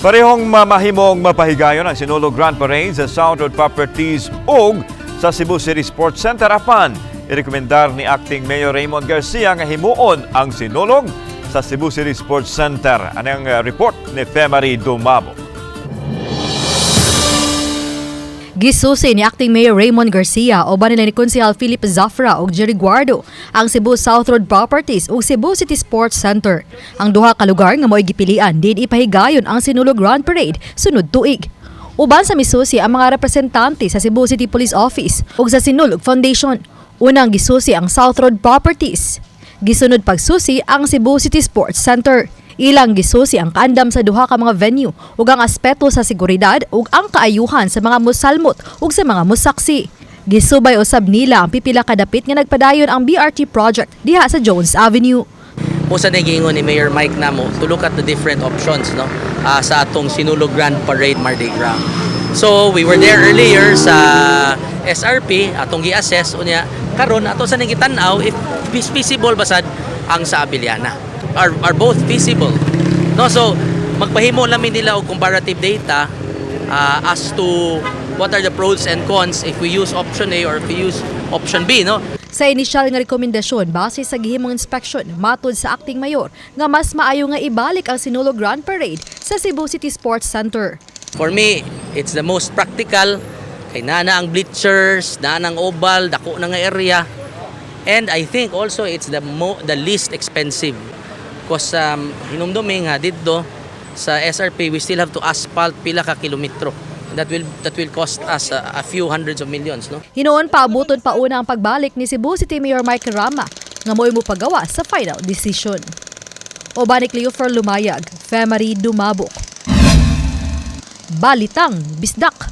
Parehong mamahimong mapahigayon ang Sinulog Grand Parade sa South Road Properties ug sa Cebu City Sports Center, apan irekomendar ni Acting Mayor Raymond Garcia nga himuon ang Sinulog sa Cebu City Sports Center. Anang report ni Femary Dumabo. Gisusi ni Acting Mayor Raymond Garcia uban nila ni Konsehal Philip Zafra ug Jerry Guardo ang Cebu South Road Properties ug Cebu City Sports Center. Ang duha ka lugar nga mo'y gipilian din ipahigayon ang Sinulog Grand Parade sunod tuig. Uban sa misusi ang mga representante sa Cebu City Police Office ug sa Sinulog Foundation. Unang gisusi ang South Road Properties. Gisunod pagsusi ang Cebu City Sports Center. Ilang gisusi ang kaandam sa duha ka mga venue ug ang aspeto sa seguridad ug ang kaayuhan sa mga musalmot ug sa mga musaksi. Gisubay usab nila ang pipila ka dapit nga nagpadayon ang BRT project diha sa Jones Avenue. Mao sa giingon ni Mayor Mike namo to look at the different options, no, sa atong Sinulog Grand Parade Mardi Gras. So we were there earlier sa SRP, atong gi-assess. Unya karon ato sa ning gitan-aw if feasible ba sad ang sa Abellana. Are both feasible? No, so magpahimo lang mi nila og comparative data as to what are the pros and cons if we use option A or if we use option B, no? Sa inisyal nga rekomendasyon base sa gihimong inspection, matud sa acting mayor nga mas maayo nga ibalik ang Sinulog Grand Parade sa Cebu City Sports Center. For me, it's the most practical kay naa na ang bleachers, naa ang oval, dako na nga area. And I think also it's the least expensive. Because hinumdumi nga didto sa SRP, we still have to asphalt pila ka kilometro. That will cost us a few hundreds of millions, no? Hinuon paabuton pa una ang pagbalik ni Cebu City Mayor Mike Rama nga mo'y mopagawa sa final decision. Uban ni Cleofer Lumayag, Femary Dumabok. Balitang Bisdak.